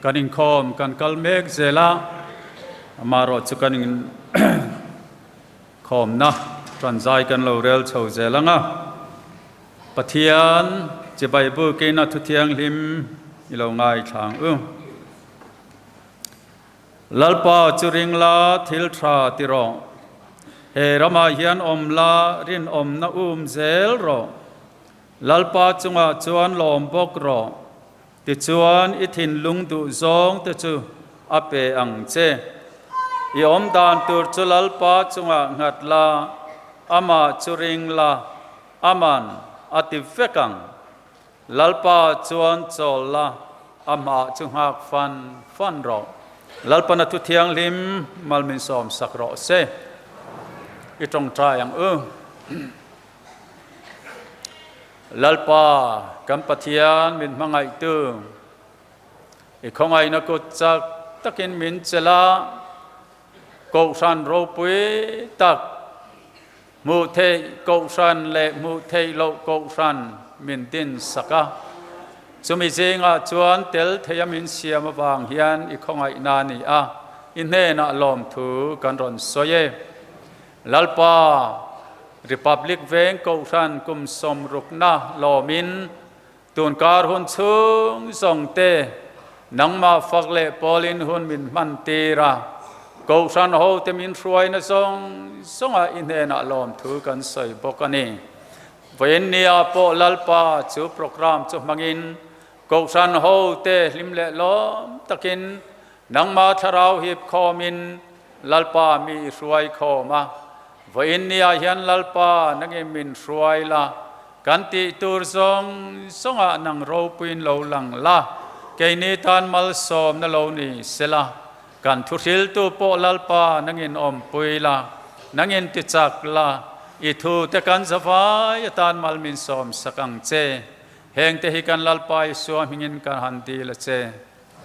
Kan inkhawm kan kal mek zel a, amaherawh chu kan inkhawmna tanzai kan lo rel chho zel ang a. Pathian chibai bukin a thu thianghlim i lo ngaithla ang u. Lalpa chu ring la thil tha ti rawh. He ramah hian awm la rinawmna um zel rawh. Lalpa chungah chuan lawm bawk rawh, tichuan i thinlung duh zawng te chu a pe ang che. I awm dan tur chu Lalpa chungah nghat la, amah chu ring la, aman a ti vek ang. Lalpa chuan chawl la, amah chu nghak fan fan rawh. Lalpana thu thianghlim malmin sawm sak rawh se. I tawngtai ang u. Lalpa kan Pathian min hmangaihtu, i khawngaihna kut chak takin min chelh a, Kohhran ropui tak, hmuh theih Kohhran leh hmuh theih loh Kohhran min din sak a. Chumi zingah chuan tel theia min siam avang hian i khawngaihna a ni a, i hnenah lawmthu kan rawn sawi e. Lalpa, Republic Veng Kohhran kum sawmrukna lawmin tunkar hun chhung zawng te nangmah fak leh pawlin hun min hman tir a, Kohhran hote min hruaina zawng zawngah i hnenah lawmthu kan sawi bawk a ni. Vawiin nia pawh Lalpa chu program chu hmangin Kohhran hote hlim leh lawm takin Nangmah thlarau hip khawmin Lalpa mi i hruai khawm a, vawiin niah hian Lalpa nangin min hruai la, kan tih tur zawng zawngah nang ropuiin lo lang la, keini tan malsawmna lo ni sela, kan thuhriltu pawh Lalpa nangin awmpui la, nangin tichak la, i thute kan zavai atan mal min sawmsak ang che. Hengte hi kan Lalpa Isua hmingin kan han dil a che.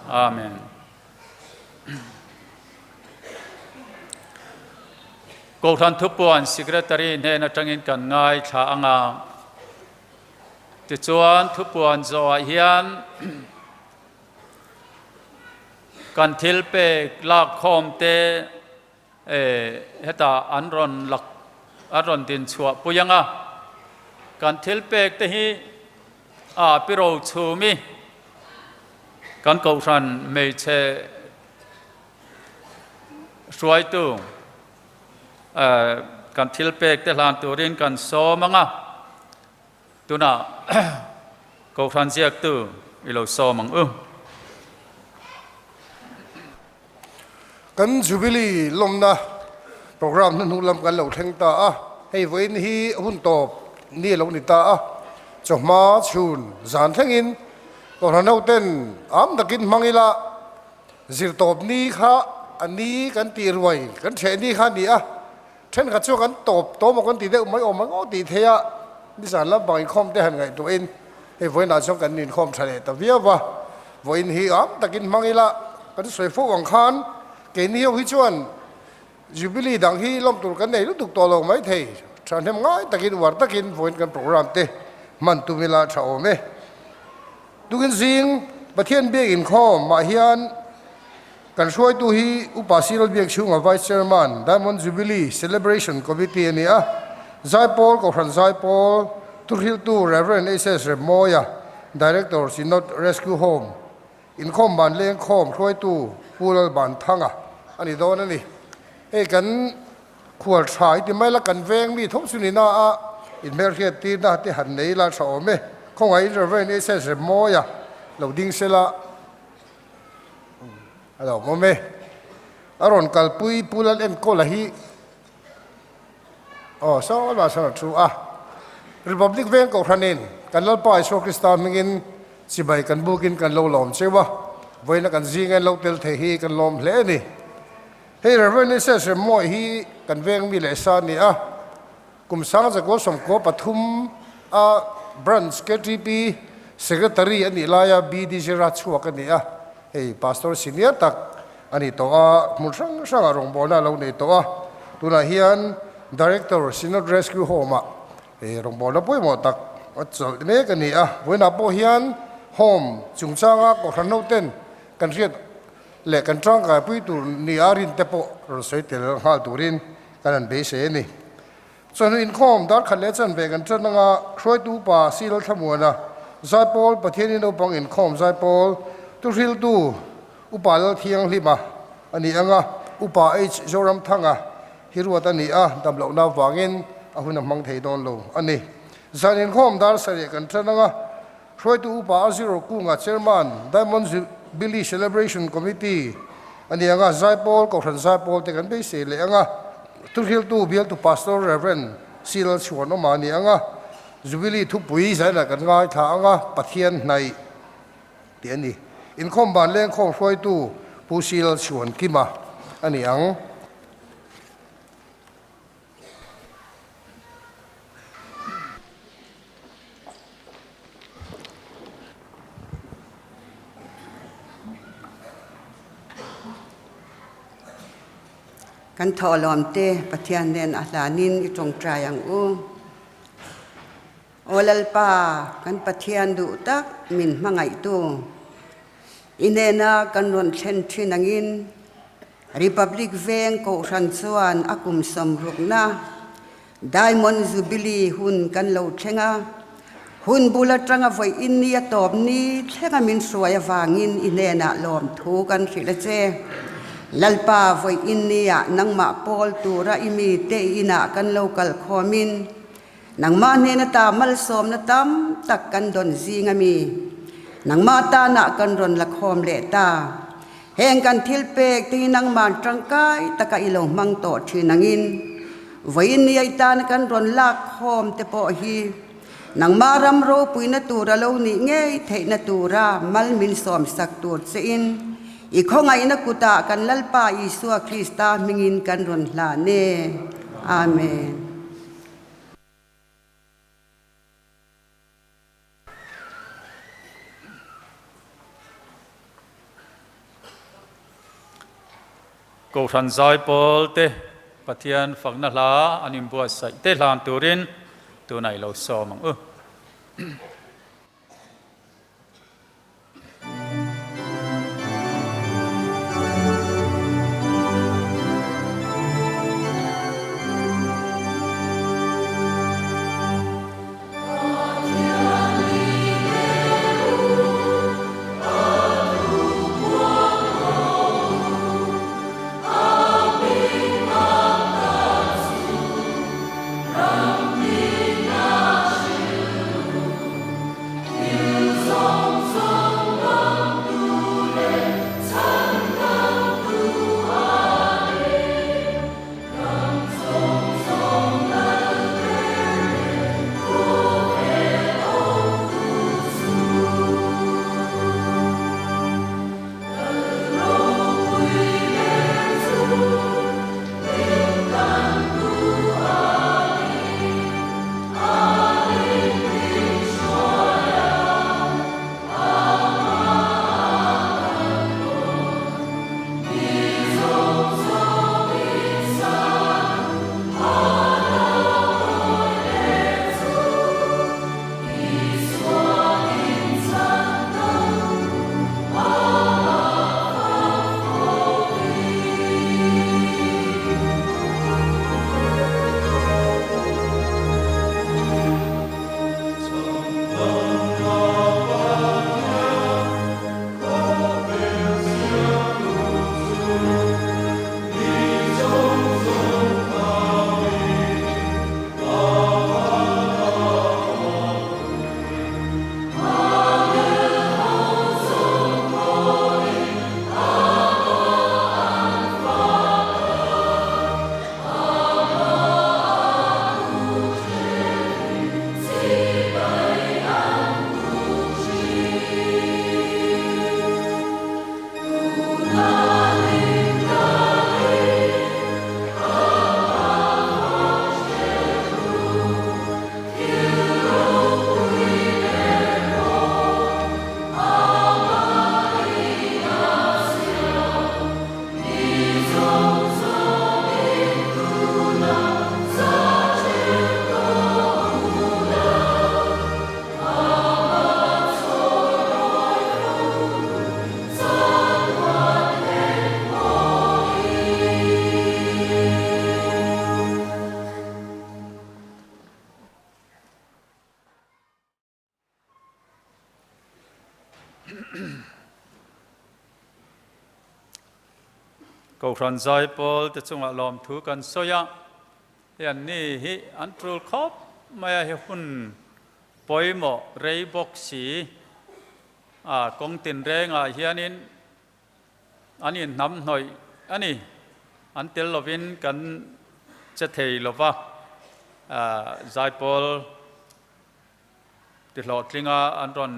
Amen. Kohhran thupuan Secretary hnen atangin kan ngaithla anga. Tichuan thupuan zawhah hian kan thil pek lak khawm te hetah an rawn lak an rawn din chhuah pui anga. Kan thil pek te hi a piro chhumi Kan Kohhran hmeichhe hruaitu kan thil pek te hlan turin kan sawm ang a, tunah Kohhran ziaktu i lo sawm ang u. Kan Jubilee lawmna programme hnuhnung lam kan lo thleng ta a, hei vawiin hi hun tawp ni a lo ni ta a, chawhma chhun zan thlengin Kohhran hoten am takin hmang ila zir tawp ni kha a ni kan tih ruai kan ṭheh ni kha a ni a, thenkhat chu kan tawp tawm aw kan ti deuh mai awm ang aw tih theih a, nizan lampang inkhawm te han ngaihtuahin hei vawiinah chuan kan inkhawm ṭha leh ta viau va, vawiin hi am takin hmang ila kan sawi fo ang khan keini ho hi chuan Jubilee dang hi lawm tur kan nei lutuk tawh lo mai thei, thahnem ngai takin uar takin vawiin kan program te hman tum ila tha awm e. Tukin zing Pathian biak inkhawm mah hian kan hruaitu hi Upa Cyril Biak chhunga Vice Chairman, Diamond Jubilee Celebration Committee a ni a, Zaipawl Kohhran Zaipawl thuhriltu Rev. HS Remmawia, Director, Synod Rescue Home, Inkhawm ban lengkhawm hruaitu Pu Lalbanthanga a ni dawn a ni. Hei kan khual tha i ti mai la, kan veng mi tho chu ni na a, inhmelhriat tirna te han nei la tha awm e. Khawngaihin Rev. SS Remmawia lo ding se la a lo awm e. A rawn kalpui Pu Lalenkawla hi Aw, saw lah sawn a thu a. Republic Veng Kohhranin kan Lalpa Isua Krista hmingin chibai kan bukin kan lo lawm cheu a, vawiina kan zinga in lo tel thei hi kan lawm hle a ni. Hei Rev. Ises Remmawi hi kan veng mi leh sa a ni a, kum sangzakua 13 a Branch ktp Secretary a nih laia BDJ ra chhuak a ni a, hei Pastor senior tak a ni tawh a, hmun hrang hrangah rawngbawlna a lo nei tawh a, tunah hian Director Synod Rescue Home-ah rawngbawlna pawimawh tak a chawlh mek a ni a, vawiinah pawh hian Home chungchanga Kohhran hoten kan hriat leh kan tangkaipui tur ni a rin te pawh rawn sawi tel nghal turin kan han beisei a ni. Chawhnu inkhawm dar khat leh chanve kan tan anga hruaitu upa Sil Thlamuana, Zaipawl Pathianin naupang inkhawm Zaipawl Tuhriltu Upa Lalthianghlima a ni anga Upa H Zoramthanga hi ruat a ni a, damlohna avangin a hun a hmang thei dawn lo a ni. Zan inkhawm dar sarih kan tan anga hruaitu Upa Azir Rokunga Chairman Diamond Jubilee Celebration Committee a ni anga Zaipawl Kohhran Zaipawl te kan beisei leh anga thuhriltu bialtu Pastor Rev. C Lalchhuanawma a ni anga Jubilee thupui zainah kan ngaithla anga Pathian hnaih tih a ni. Inkhawm ban lengkhawm hruaitu Pu C Lalchhuankima a ni ang. Kan thawhlawmte Pathian nen a hlanin i tawngtai ang u. Aw Lalpa, kan Pathian duh tak min hmangaihtu, i hnena kan rawn thlen thin angin Republic Veng Kohhran chuan a kum sawmrukna Diamond Jubilee hun kan lo thleng a, hun bul atanga vawi in ni a tawp ni thlenga min hruai avangin i hnenah lawmthu kan hrilh a che. Lalpa vawi in niah nangmah pawl tura i mite i inah kan lo kal khawmin nangmah hnen ata malsawmna tam tak kan dawn zing a mi nangmah tanah kan rawn la khawm leh ta. Heng kan thil pek te hi nangmah tangkai taka i lo hmang tawh thin angin vawiin ni ai tana kan rawn lak khawm te pawh hi nangmah ram ropuina tur a lo nih ngei theihna tura mal min sawm sak tur che in i khawngaihna kutah kan Lalpa Isua Krista hmingin kan rawn hlan e. Amen. Kohhran Zaipawl te Pathian fakna hla an inbuatsaih te hlan turin tunah i lo sawm ang u. Kohhran Zaipawl te chungah lawmthu kan sawi a, hei an ni hi an tul khawp mai a, he hun pawimawh rei bawk si a kawng tinrengah hianin an inhnamhnawih a ni. An tel lovin kan che thei lova, Zaipawl Tihlawhtlinga an rawn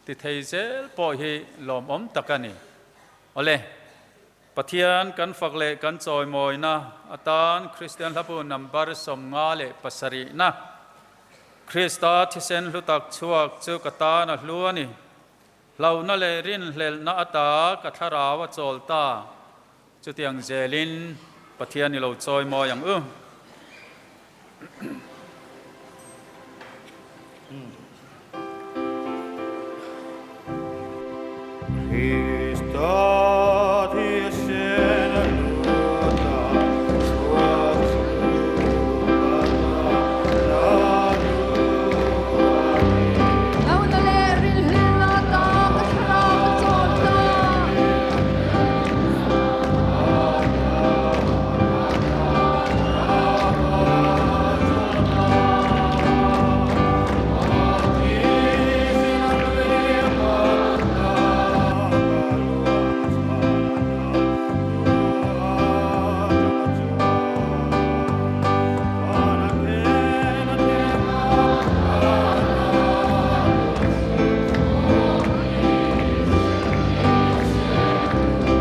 ti thei zel pawh hi lawmawm tak a ni. Awle, Pathian kan fak leh kan chawimawina atan Kristian hlabu number 57 na, Krista thisen hlu tak chhuak chu ka tan a hlu a ni. Hlauhna leh rinhlelhna ata ka thlarau a chawl ta. Chutiang zelin Pathian i lo chawimawi ang u. Krista thisen hluta chhuak chu ka tan a hlu a ni. Hlauhna leh rinhlelhna ata ka thlarau a chawl ta.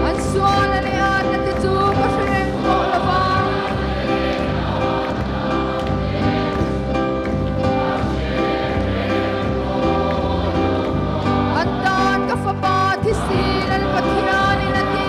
An sual a leh a na te chu ka hre reng tawh lo va. An tan ka fapa thisi Lal Pathianin a ti.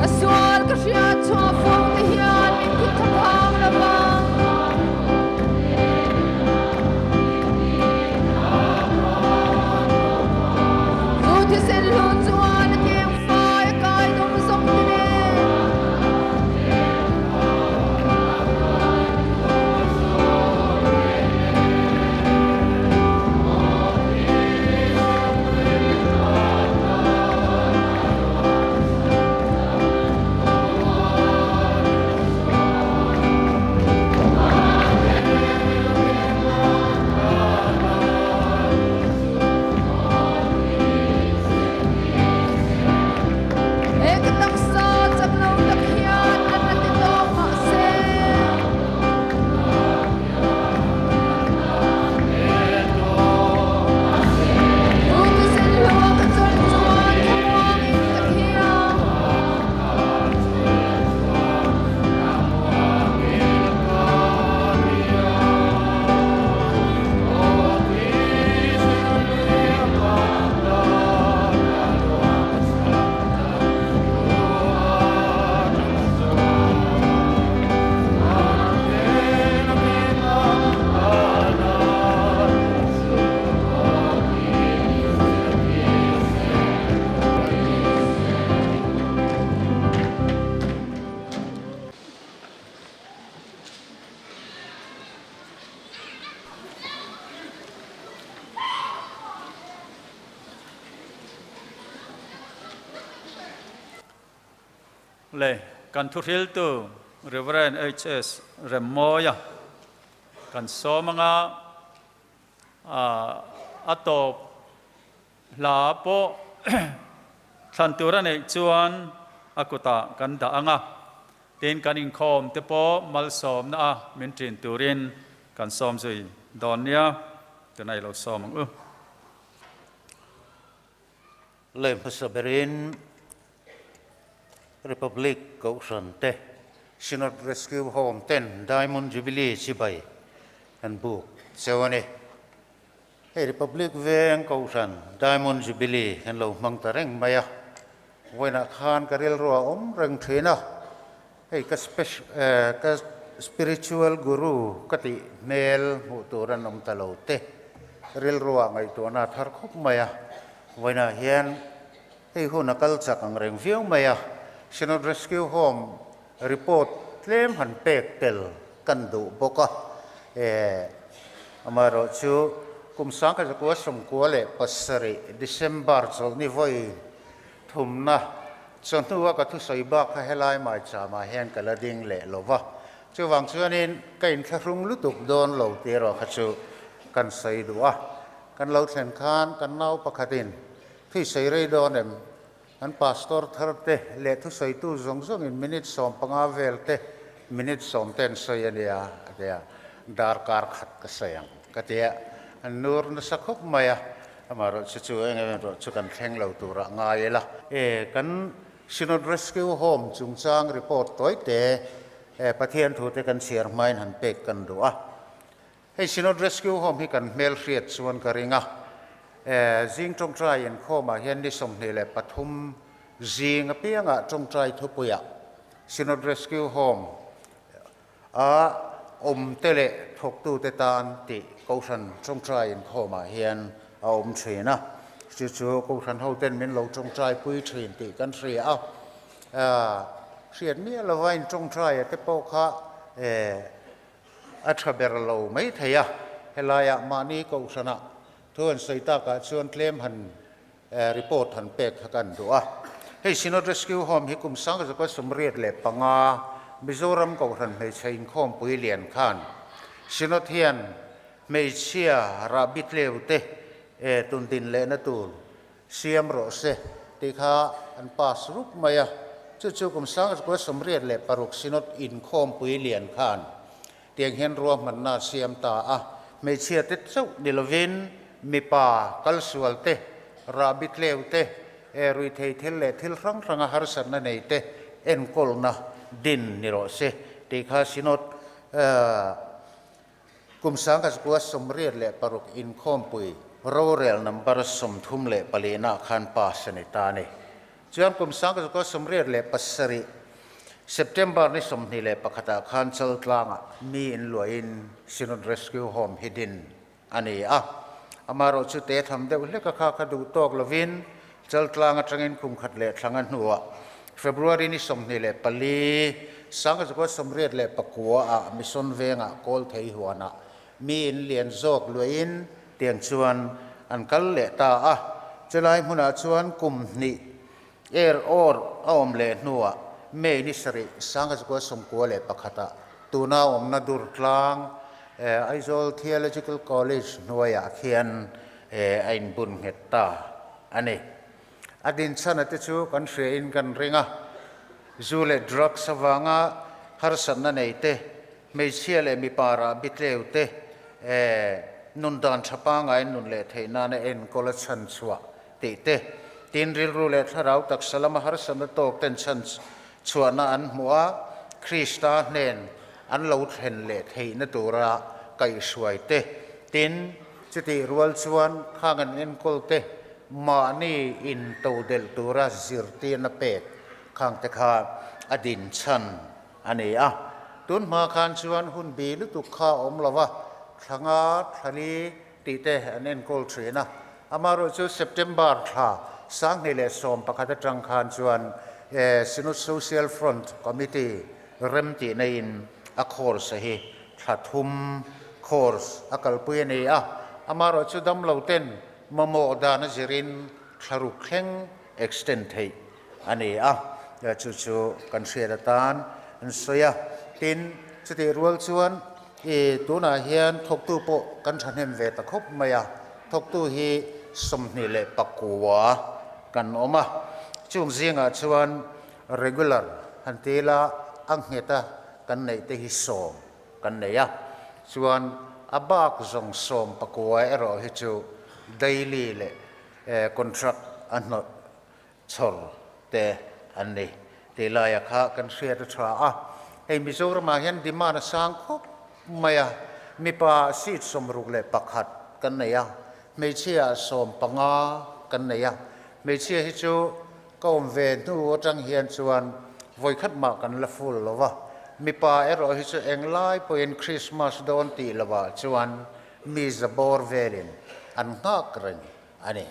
A sual ka hriat chhuah fo te hian min thi thlaphang lo va. Zu thisen hlu chuan a keng fai a kai dum zawng te nen. He ka taksa chak lo tak hian an la ti tawk mahse. Tu thisen hlua ka chawlh chuan thlamuangin ka thiam. Le kan thuhriltu Rev. HS Remmawia kan sawm anga a tawp Hla pawh thlan tur a neih chuan a kutah kan dah ang a, tin kan inkhawm te pawh malsawmna a min ṭin turin kan sawm zui dawn nia, tunah i lo sawm ang u. Lei hmasa berin Republic Kohhran te Synod Rescue Home ten Diamond Jubilee chibai an buk cheu a ni. Hei Republic Veng Kohhran Diamond Jubilee kan lo hmang ta reng mai a, vawiinah khan ka rilru a awm reng thin a, hei ka ka spiritual guru ka tih hmel hmuh tur an awm ta lo te rilru ah ngaihtuahna a thar khawp mai a, vawiinah hian hei hun a kal chak ang reng viau mai a, Synod Rescue Home Report tlem han pek tel kan duh bawk a, amaherawh chu kum 1997 December chawlhni vawi thumna chawhnua ka thusawi bak kha helai Maichama hian ka la ding leh lo va, chuvang chuanin ka inthlahrung lutuk dawn lo tih erawh kha chu kan sawi duh a, kan lo thlen khan kan nau pakhatin thuisawi rei dawn em? An pastor thar te leh thusawitu zawng zawngin minute 15 vel te minute sawm te an sawi a nia a ti a, darkar khat ka sawi ang ka ti a, an nur nasa khawp mai a, amaherawh chu chu eng em erawh chu kan thleng lo turah ngai ila. E kan Synod Rescue Home chungchang report tawi te Pathian thu te kan chhiar hmain han pek kan duh a. Hei Synod Rescue Home hi kan hmel hriat chuan ka ring a, zing tawngtai inkhawmah hian ni 23 zing apiangah tawngtai thupuiah Synod Rescue Home a awmte leh thawktute tan tih Kohhran tawngtai inkhawmah hian a awm thin a, chu chu Kohhran hoten min lo tawngtai pui thin tih kan hria a, hriat miah lova intawngtaia te pawh kha A tha ber lo mai thei a, helaiah mahni kohhranah thu han sawi takah chuan tlem han report han pek kha kan duh a. Hei Synod Rescue Home hi kum 1985 Mizoram kohhran hmeichhe inkhawmpui lian khan Synod hian hmeichhia rahbi tleu te tundin lehna tur Siam rawh se tih kha an pass rup mai a, chu chu kum 1986 Synod inkhawmpui lian khan tiang hian ruahmanna a siam ta a, hmeichhia te chauh ni lovin mipa kalsual te, rahbi tleu te, ruithei thil leh thil hrang hranga harsatna nei te enkawlna din ni rawh se tih kha Synod Kum 1986 inkhawmpui rorel number 34 nah khan pass a ni ta a ni. Chuan kum 1987 September ni 21 ah khan Chaltlangah mi in luahin Synod Rescue Home hi din a ni a. Amaherawh chu te tham deuh hlek a kha kha duh tawk lovin Chaltlang atangin kum khat leh thlang a hnuah February ni 24, 1989 ah Mission Vengah kawl thei huanah mi in lian zawk luahin tiang chuan an kal leh ta a. Chulai hmunah chuan kum hnih er awr a awm leh hnuah May ni 7, 1991 ah tuna awmna Durtlang Aizawl Theological College hnuaiah khian a inbun nghet ta a ni. A dinchhana te chu kan hria in kan ring a, zu leh drugs avanga harsatna nei te, hmeichhia leh mipa rah bitleu te, nun dan tha pangai nun leh theih nana enkawl a chhan chhuah tih te, tin rilru leh thlarau taksa lama harsatna tawk ten chhan chhuahna an hmuh a, Krista hnen an lo thlen leh theihna tura kaihhruai te, tin chutih rual chuan khang an enkawl te mahni intodelh tura zirtirna pek khang te kha a din chhan a ni a. Tun hma khan chuan hun bi lutuk kha a awm lo va, thla nga, thla li tih te an enkawl thin a. Amaherawh chu September thla 2011 atang khan chuan Synod Social Front Committee rem tih neiin a course hi thla thum course a kalpui a ni a. Amaherawh chu damlo ten Mamawh dan a zirin thlaruk thleng extend theih a ni a, chu chu kan hriat atan an sawi a. Tin, chutih rual chuan i tunah hian thawktu pawh kan thahnem ve ta khawp mai a, thawktu hi 29 kan awm a, chung zingah chuan regular han ti ila a nghet a kan neih te hi sawm kan nei a, chuan a bak zawng 19 erawh hi chu daily leh contract a hnawt chhawr te an ni tih laia kha kan hriat a tha a. Hei Mizoramah hian demand a sang khawp mai a, mipa seat 61 kan nei a. Hmeichhia 15 kan nei a, hmeichhia hi chu ka awm ve hnu atang hian chuan vawikhat mah kan la full lo va, mipa erawh hi chu englai pawhin Christmas dawn tih lovah chuan mi za bawr velin an nghak reng a ni.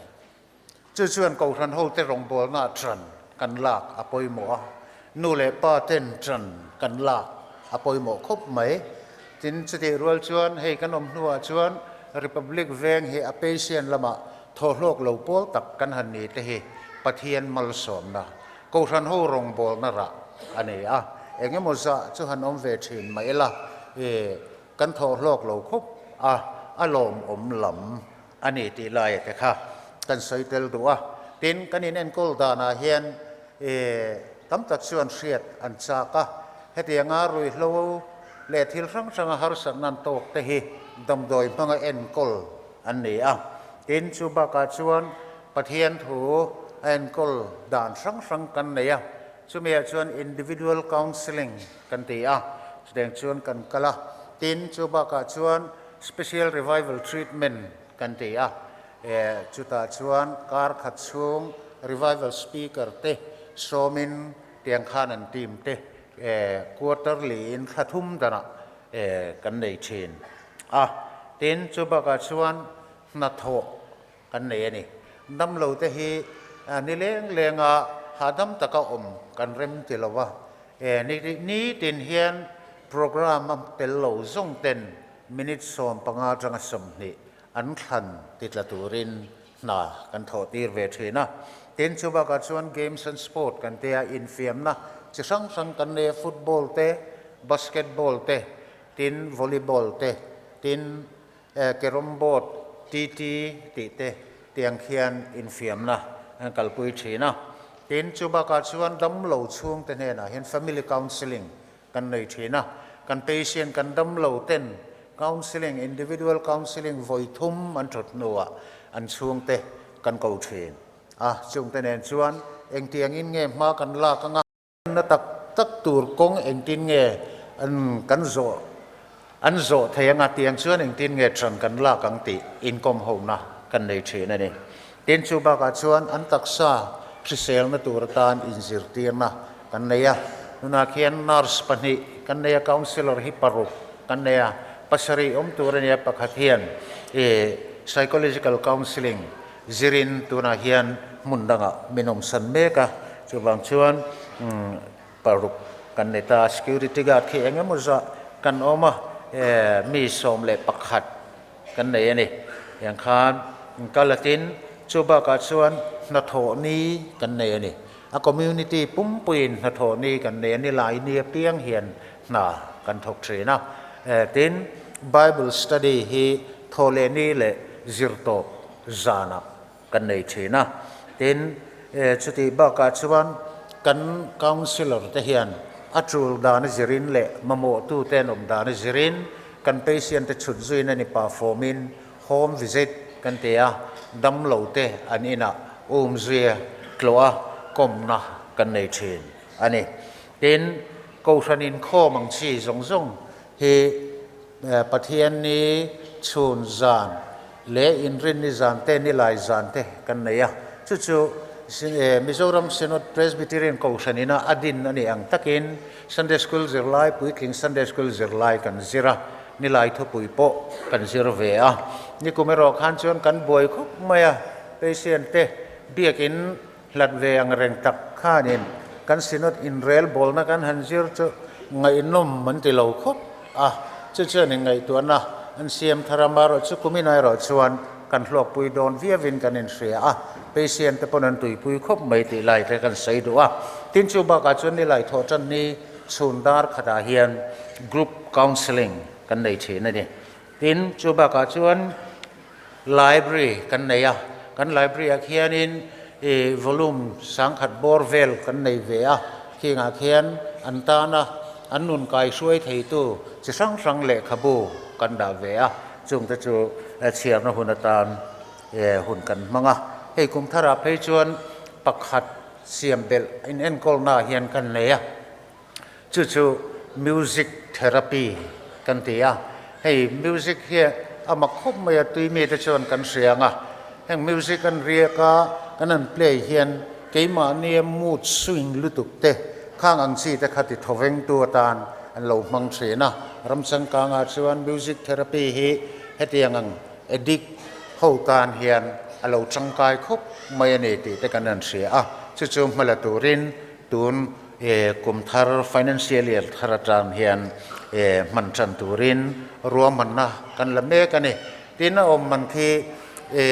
Chu chuan Kohhran hote rawngbawlna ṭan kan lak a pawimawh a, nu leh pa ten ṭan kan lak a pawimawh khawp mai. Tin, chutih rual chuan hei kan awm hnuah chuan Republic veng hi a patient lamah thawhlawk lo pawl tak kan han ni te hi Pathian malsawmna, Kohhran ho rawngbawlna rah a ni a, eng emaw zah chu han awm ve ṭhin mah ila, kan thawhlawk lo khawp a, a lawmawm lam a ni tih laia te kha kan sawi tel duh a. Tin, kan inenkawl danah hian tam tak chuan hriat an chak a, hetianga ruihhlo leh thil hrang hranga harsatna an tawk te hi damdawi hmanga enkawl an ni a. Tin, chu bakah chuan Pathian thu a enkawl dan hrang hrang kan nei a, chumiah chuan individual counselling kan ti a, chutiang chuan kan kal a. Tin, chu bakah chuan Special Revival Treatment kan ti a, chutah chuan kar khat chhung Revival Speaker te sawmin tiang khan an team te quarterly in thla thum danah kan nei thin a. Tin, chu bakah chuan hnathawh kan nei a ni. Damlo te hi ni leng lenga hahdam taka awm kan rem ti lo va, ni tin hian programme a tel lo zawng ten minute 15 atanga 20 an thlan ti tla turin hna kan thawh tir ve thin a. Tin, chu bakah chuan games and sport kan tia infiamna chi hrang hrang kan nei a, football te, basketball te, tin volleyball te, tin Carrom board, TT tih te tiang khian infiamna an kalpui thin a. Tin, chu bakah chuan damlo chhungte hnenah hian family counselling kan nei thin a. Kan patient, kan damlo ten counselling, individual counselling vawi thum an thawt hnuah an chhungte kan ko thin a. Chungte nen chuan engtiangin nge hma kan lak anga? Na tak tak tur kawng engtin nge an kan zawh an zawh thei anga tiang chuan engtin nge ṭan kan lak ang tih inkawm hona kan nei ṭhin a ni. Tin, chu bakah chuan an taksa hriselna tur atan inzirtirna kan nei a. Tunah khian nurse pahnih kan nei a, counsellor hi paruk kan nei a, pasarih awm tur a nia, pakhat hian ih psychological counselling Zirin tunah hian hmun dangah min awmsan mek a, chuvang chuan paruk kan ni ta. Security guard khi eng emaw zah kan awm a, mi 11 kan nei a ni. Tiang khan kal atin chu bakah chuan hnathawh ni kan nei a ni. A community pumpuiin hnathawh ni kan nei a ni, lai ni apiang hian hna kan thawk thin a. Tin, Bible study hi thaw leh ni leh zir tawp zanah kan nei thin a. Tin, chutih bakah chuan kan councillor te hian a tul dan a zirin leh mamawhtu te an awm dan a zirin kan patient te chhut zuina ni pah fawmin Home visit kan ti a, damlo te an inah umzuia tlawh a kawmna kan nei thin a ni. Tin, Kohhran inkhawm ang chi zawng zawng hi Pathianni chhun zan leh Inrinni zan te, Nilai zan te kan nei a. Chu chu Mizoram Synod Presbyterian Kohhran ina a din a nih ang takin Sunday School zirlai, puitling Sunday School zirlai kan zir a. Nilai thupui pawh kan zir ve a, nikum erawh khan chuan kan buai khawp mai a, patient te biakin hlat ve ang reng tak khanin kan Synod inrel bawlna kan han zir chu ngaihnawm an ti lo khawp a, chu chuan inngaihtuahna an siam thar a, amaherawhchu kumin erawh chuan kan hlawkpui dawn viauin kan inhria a, patient te pawn an tuipui khawp mai tih lai te kan sawi duh a, tin chu bakah chuan nilai thawh tan ni Chhun dar khatah hian group counselling kan nei thin a ni. Tin, chu bakah chuan library kan nei a, kan library ah khianin ih volume sangkhat bawr vel kan nei ve a, khingah khian an tana an nun kai hruai theitu chi hrang hrang lehkhabu kan dah ve a, chungte chu chhiarna hun atan hun kan hmang a. Hei kum tharah phei chuan pakhat Siam belh in enkawlna hian kan nei a, chu chu music therapy kan ti a. Hei music hi a mak khawp mai a, tui mite chuan kan hria ang a, heng music an riak a, kan han play hian keimahnia mood swing lutuk te khang ang chi te kha ti thawvengtu atan an lo hmang thin a. Ram changkangah chuan music therapy hi hetiang ang addict ho tan hian a lo tangkai khawp mai a ni tih te kan han hria a, chu chu hmala turin tun kum thar financial year thar atan hian hman tan turin ruahmanna kan la mek a ni. Tin a awm man khi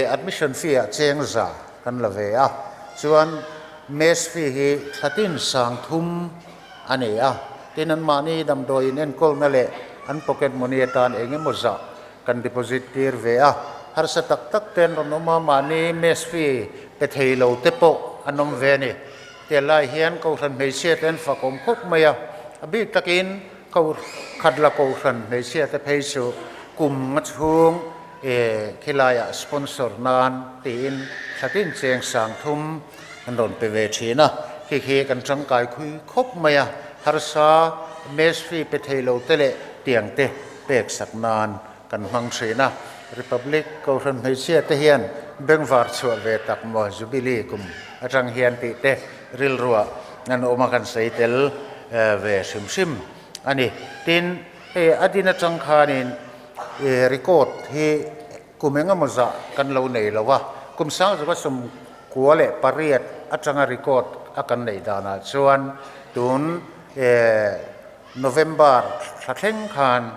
admission fee ah cheng za kan la ve a, chuan mess fee hi thlatin sang thum a ni a, tin anmahni damdawi in enkawlna leh an pocket money atan eng emaw zah kan deposit tir ve a, harsa tak tak te an rawn awm a, mahni mess fee pe thei lo te pawh an awm ve a ni. Tiah lai hian Kohhran hmeichhia te an fak awm khawp mai a, a bik takin Ko khat la Kohhran hmeichhia te phei chu kum nga chhung khilaiah sponsor nan tiin thlatin cheng sang thum an rawn pe ve thin a, khi khi kan tangkai khui khawp mai a, harsa mess fee pe thei lo te leh tiang te pek sak nan kan hmang thin a. Republic Kohhran hmeichhia te hian bengvar chhuah ve tak maw Jubilee kum atang hian tih te rilruah an awm a kan sawi tel ve hrim hrim a ni. Tin, hei a din atang khanin record hi kum engemaw zah kan lo nei lo a, kum sang zawka 98 atanga record a kan neih danah chuan tun November thla thleng khan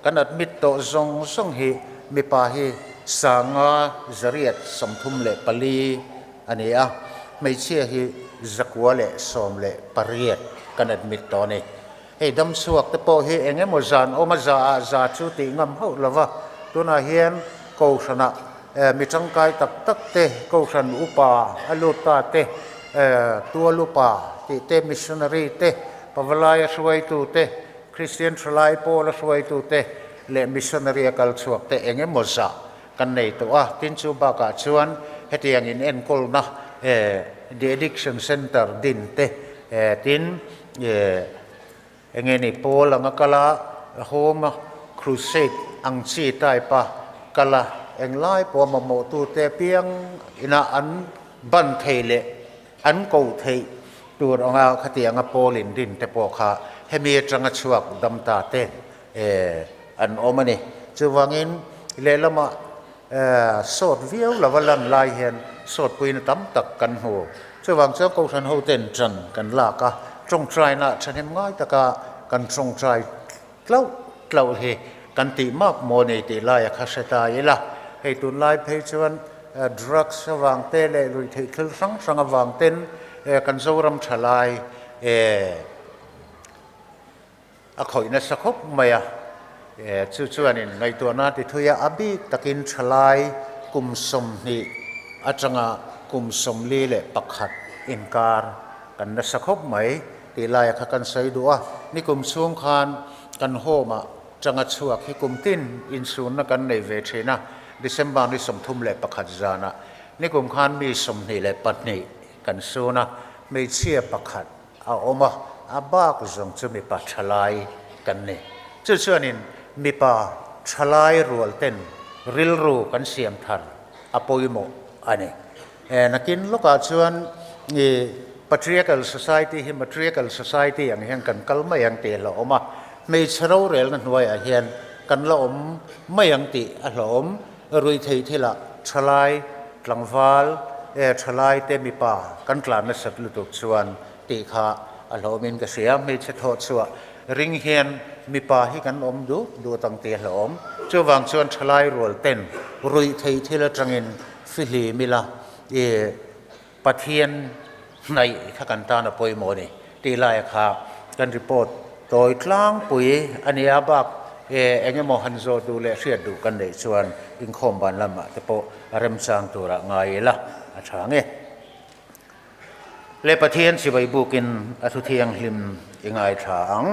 kan admit tawh zawng zawng hi mipa hi 534 a ni a, hmeichhia hi 118 kan admit tawh a ni. Hei damchhuak te pawh hi eng emaw zan awm a za ah za chu tih ngam hauh lo va, tunah hian Kohhranah mi tangkai tak tak te, Kohhran upa a lut ta te, tual upa tih te, missionary te, pavalai a hruaitu te, Kristian thalai pawl a hruaitu te leh missionary a kal chhuak te eng emaw zah kan nei tawh a. Tin chu bakah chuan hetiang in enkawlna de addiction center din te tin Enge ni Paul anga kal a, Home Crusade ang chi type a kal a, englai pawh a mamawhtute apiang ina an ban thei leh an ko theih tur anga khatianga Paul in rin te pawh kha hemi atanga chhuak dam ta te an awm a ni. Chuvangin lehlamah sawt viau lova lan lai hian sawtpuina tam tak kan hmu. Chuvang chuan Kohhran hoten ṭan kan lak a, ṭawngṭaina ṭhahnem ngai taka kan ṭawngṭai tlauh tlauh hi kan tih mak maw ni tih laia kha hre ta ila. Hei tunlai phei chuan drugs avang te leh ruihtheih thil hrang hrang avang ten kan Zoram ṭhalai A khawih nasa khawp mai a, chu chuanin ngaihtuahna ti thui a, a bik takin thalai kum 20 atanga kum 41 inkar kan nasa khawp mai tih laia kha kan sawi duh a. Nikum chhung khan kan home ah tanga chhuak hi kum tin inchhunna kan nei ve thin a, December ni 31 zanah nikum khan mi 22 kan sun a, hmeichhia pakhat a awm a, a bak zawng chu mipa thalai kan ni. Chu chuanin mipa thalai rual ten rilru kan siam thar a pawimawh a ni. Nakin lawkah chuan i patriarchal society hi matriarchal society ang hian kan kal mai ang tih a hlauhawm a, hmeichhe rorelna hnuaiah hian kan la awm mai ang tih a hlauhawm. Ruihtheih thilah thalai tlangval e thalai te mipa kan tlan nasat lutuk chuan tih kha a hlawmin ka hria. Hmeichhe thawh chhuah ring hian mipa hi kan awm duh duh tang tih a hlawm. Chuvang chuan thalai rual ten ruihtheih thil atangin fihlim ila i Pathian hnaih kha kan tan a pawimawh a ni tih laia kha kan report tawi tlangpui a nia bak e eng emaw han zawh duh leh hriat duh kan neih chuan inkhawm ban lamah te pawh a remchang turah ngai ila a tha nge. Le Pathian chibai bukin a thu thianghlim i ngaithla ang.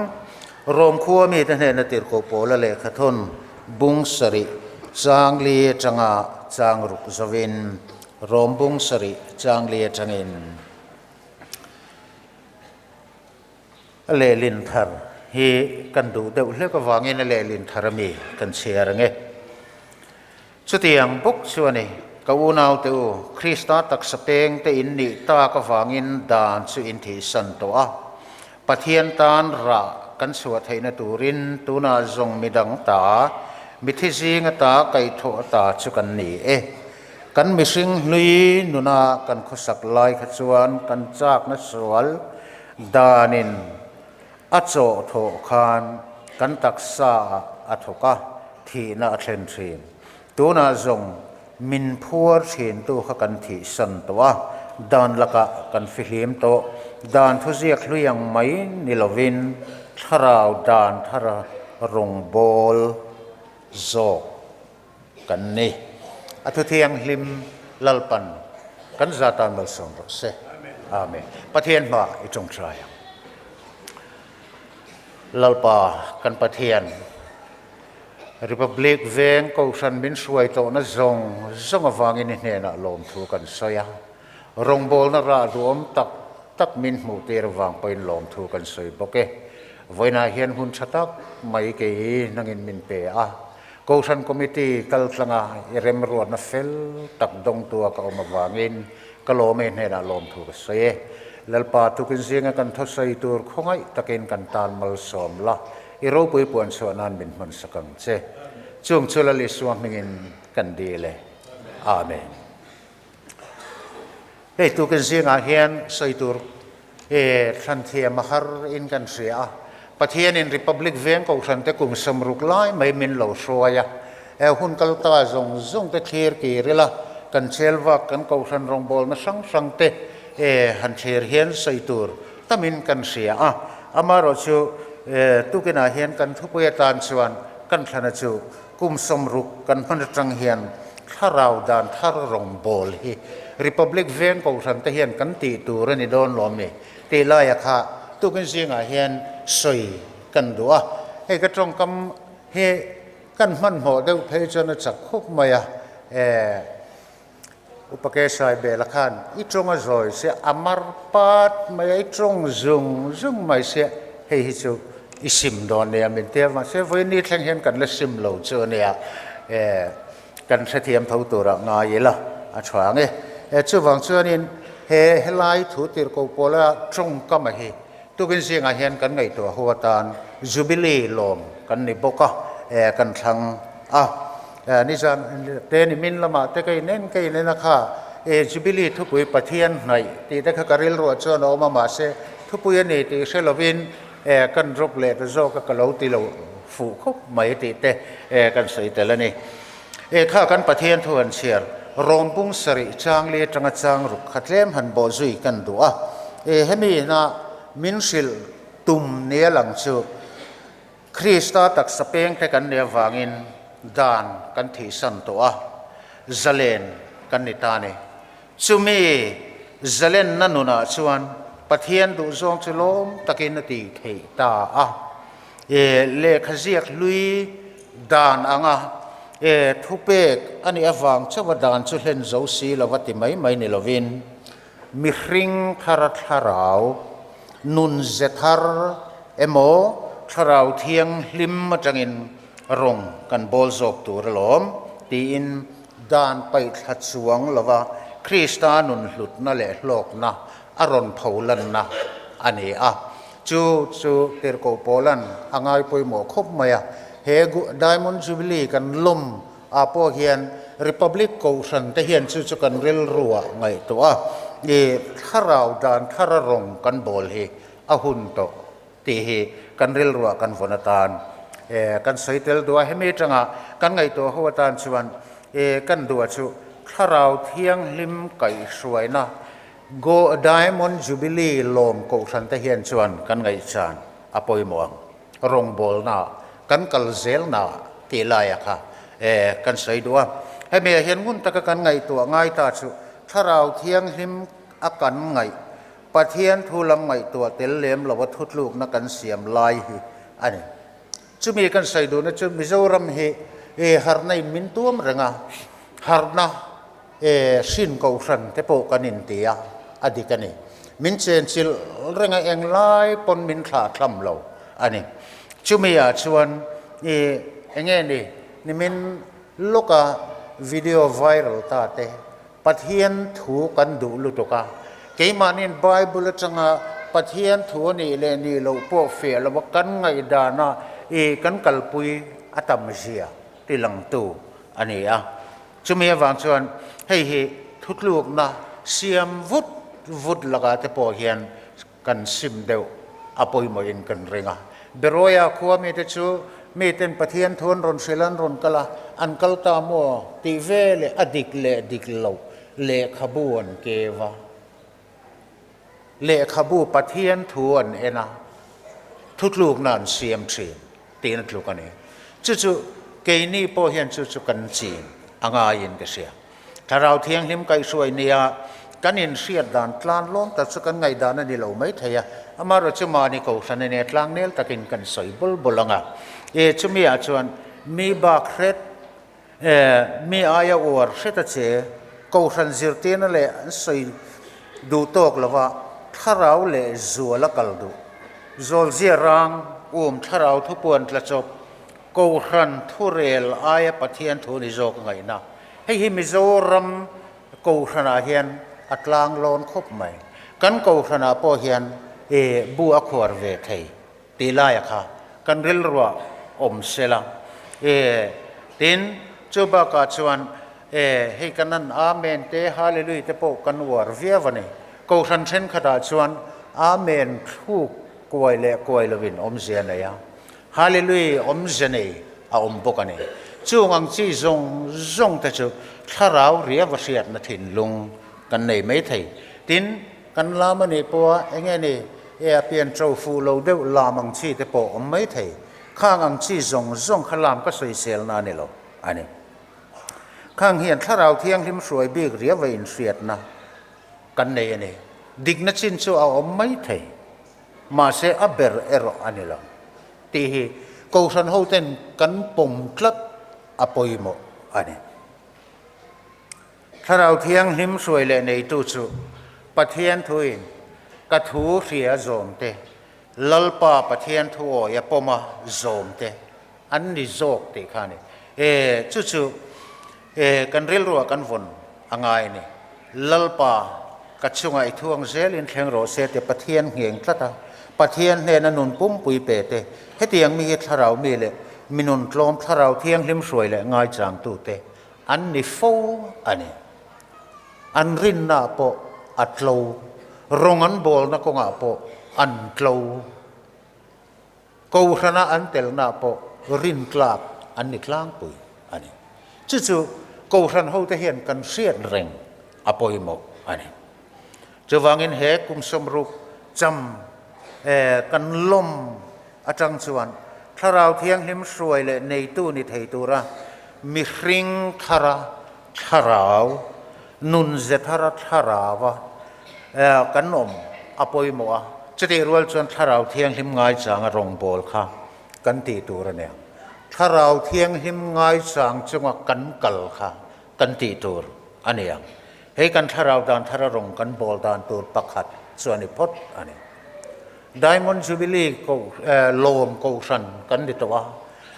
Rom khua mite hnena tirhkoh pawla lehkhathawn bung sarih chang li atanga chang ruk zovin Rom bung sarih changli atangin a lehlin thar hi kan duh deuh hlek avangin a lehlin thar ami kan chhiar ang e. Chutiang bawk chu a ni, ka unaute u, Krista taksa peng te in nih tak avangin dan chu in thihsan tawh a. Pathian tan rah kan chhuah theihna turin tunah zawng midang ta, mithi zinga ta kaihthawh ta chu kan ni e. Kan mihring hlui nuna kan khawsak lai kha chuan kan chakna sual danin a chawh thawh khan kan taksa ah a thawk a, thihna a thlen thin. Tunah zawng min phuar thintu kha kan thihsan tawh a, dan lakah kan fihlim tawh. Dan thuziak hlui ang mai ni lovin thlarau dan thara rawngbâwl zawk kan ni. A thuthianghlim Lalpan kan za tan malsawm rawh se. Amen. Pathian hmaah i tawngtai ang. Lalpa kan Pathian, Republic veng Kohhran min hruai tawhna zawng zawng avangin i hnenah lawmthu kan sawi a. Rawngbawlna rah duhawm tak tak min hmuh tir avang pawhin lawmthu kan sawi bawk e. Vawiinah hian hun tha tak mai kei nangin min pe a. Kohhran Committee kal tlanga i remruatna fel tak dawngtua ka awm avangin ka lawm e hnenah lawmthu ka sawi e. Lalpa tukin zinga kan thawsawi tur khawngaih takin kan tan malsawm la, i ropui puan chhuah nan min hman sak ang che. Chung chu Lal Isua hmingin kan dil e. Amen. Hei tukin zingah hian sawi tur e thlan thiam a har in kan hria a. Pathianin Republic veng kohhran te kum 60 lai mai min lo hruai a. E hun kal ta zawng zawng te thlir kir ila, kan chel vak kan kohhran rawngbawlna hrang hrang te e han thlir hian sawi tur tamin kan hria a. Amaherawh chu e tukinah hian kan thupui atan chuan kan thlana chu Kum 60 kan hman atang hian thlarau dan thar rawngbâwl hi Republic veng kohhran te hian kan tih tur a ni dawn lawm ni tih laia kha tukin zingah hian sawi kan duh a. Hei ka tawngkam hi kan hmanhmawh deuh phei chuan a chak khawp mai a, eh Upa Kesai Bela khan i tawng a zawi sia, a mar pat mai a, i tawng zung zung mai sia, hei hi chu i sim dawn nia min ti a, mahse vawiin thleng hian kan la sim lo chu a nia, eh kan hrethiam tho turah ngai ila a tha ang e. Eh chuvang chuanin he helai thu tirhkoh pawla tawngkama hi tukin zingah hian kan ngaihtuah ho atan Jubilee lawm kan ni bawk a, eh kan thlang a. Nizan te ni min lamah te ka inen ka inen a kha e Jubilee thupui Pathian hnaih tih te kha ka rilruah chuan a awm a mahse thupui a ni tih hre lovin e kan drop leh ta zawk a ka lo ti lo fuh khawp mai tih te e kan sawi tel a ni. E kha kan Pathian thu han chhiar Rawmbung sarih chang li atanga chang ruk kha tlem han bawh zui kan duh a e hemi ina min hrilh tum nia lang chu Krista taksa pengte kan nih avangin dan kan thihsan tawh a, zalen kan ni ta a ni. Chumi zalenna nunah chuan Pathian duhzawng chu lawm takin a ti theih ta a. E lehkha ziak hlui dan anga e thupek a nih avang chauha dan chu hlen zo si lova ti mai mai ni lovin, Mihring thara thlarau, nun ze thar emaw thlarau thianghlim atangin rawng kan bawl zawk tur alawm tiin dan paihthla chuang lova Krista nun hlutna leh hlawkna a rawn pholanna a ni a. Chu chu Tirhkoh Paula'n a ngai pawimawh khawp mai a. He Diamond Jubilee kan lawm ah pawh hian Republic Kohhran te hian chu chu kan rilru ah ngaihtuah a, i thlarau dan thara rawng kan bawl hi a hun tawh tih hi kan rilru ah kan vawn atan e kan sawi tel duh a, hemi atanga kan ngaihtuah ho atan chuan e kan duh a chu thlarau thianghlim kaihhruaina Go Diamond Jubilee lawm Kohhran te hian chuan kan ngaihchan a pawimawh ang. Rawngbawlna kan kal zelna tih laia kha e kan sawi duh a. Hemi ah hian ngun taka kan ngaihtuah ngai ta chu Thlarau Thianghlim a kan ngaih, Pathian thu lam ngaihtuah tel lem lova thutlukna kan siam lai hi a ni. Chumi kan sawi duhna chu Mizoram hi e harhna in min tuam reng a, harhna E, hrin kohhran te pawh kan inti a, a dik a ni. Min chenchilh reng a, englai pawn min thlah thlam lo a ni. Chumi ah chuan i enge ni, nimin lawka video viral ta te, Pathian thu kan duh lutuk a, keimahniin Bible atanga Pathian thu a nih leh nih loh pawh fiah lova kan ngaihdana i kan kalpui a tam zia ti langtu a ni a. Chumi avang chuan hei hi thutlukna siam vut vut lakah te pawh hian kan sim deuh a pawimawhin kan ring a. Beroia khua mite chu miten Pathian thu an rawn hrilh an rawn kal a, an kal ta maw tih ve leh a dik leh dik loh lehkhabu an keu a, lehkhabu Pathian thu an en a, thutlukna an siam thin tiin a tluk a ni. Chu chu keini pawh hian chu chu kan chin a ngaiin ka hria. Thlarau Thianghlim kaihhruai nia kan inhriat dan tlan lawm tak chu kan ngaihdan a ni lo mai thei a, amaherawh chu mahni kohhran a nia tlang nel takin kan sawi bul bul ang a. E chumi ah chuan mi bak hret, e mi aia uar hret a che, kohhran zirtirna leh an sawi duh tawk lova thlarau leh zual a kal duh. Zawlzia rang um thlarau thupuan tla chawp Kohhran thurel aia Pathian thu ni zawk a ngaihna. Hei hi Mizoram Kohhranah hian a tlang lawn khawp mai. Kan Kohhranah pawh hian e bu a khuar ve thei tih laia kha kan rilruah awm sela. E tin, chu bakah chuan e hei kan an Amen te Hallelui te pawh kan uar viau a ni. Kohhran thenkhatah chuan Amen thluk kuai leh kuai lovin awmzia a nei a. Hallelui awmze nei a awm bawk a ni. Chung ang chi zawng zawng te chu thlarau riava hriatna thinlung kan nei mai thei. Tin, kan lam a nih pawha eng nge ni e a pian ṭo fuh lo deuh lam ang chi te pawh awm mai thei. Khang ang chi zawng zawng kha lam ka sawiselna a ni lo a ni. Khang hian thlarau thianghlim hruai bik riava inhriatna kan nei a ni. Dikna chin chu a awm mai thei. Mahse a ber erawh a ni lo tih hi Kohhran hoten kan pawm tlat a pawimawh a ni. Thlarau Thianghlim hruai leh neitu chu Pathian thuin ka thu hria zawm te, Lalpa Pathian thu awi a pawma zawm te an ni zawk tih kha a ni. E, chu chu e, kan rilruah kan vawn a ngai a ni. Lalpa, ka chungah i thuang zelin thleng rawh se te Pathian ngheng tlat a, Pathian hnena nun pumpui pe te, hetiang mi hi thlarau mi leh mi nun tlawm thlarau thianghlim hruai leh ngaichangtu te an ni fo a ni. An rinna pawh a tlo, rawng an bawlna kawngah pawh an tlo. Kohhrana an telna pawh rintlak an ni tlangpui a ni. Chu chu Kohhran hote hian kan hriat reng a pawimawh a ni. Chuvangin he kum sawmruk cham kan lawm atang chuan Thlarau Thianghlim hruai leh neitu ni thei tura mihring thara thlarau, nunze thara thlaraua kan awm a pawimawh a, chutih rual chuan Thlarau Thianghlim ngaichanga rawngbâwl kha kan tih tur a nia. Thlarau Thianghlim ngaichang chunga kan kal kha kan tih tur a ni ang. Hei kan thlarau dan thara rawng kan bâwl dan tur pakhat chu a ni phawt a ni. Diamond Jubilee koh lawm kohhran kan ni tawh a,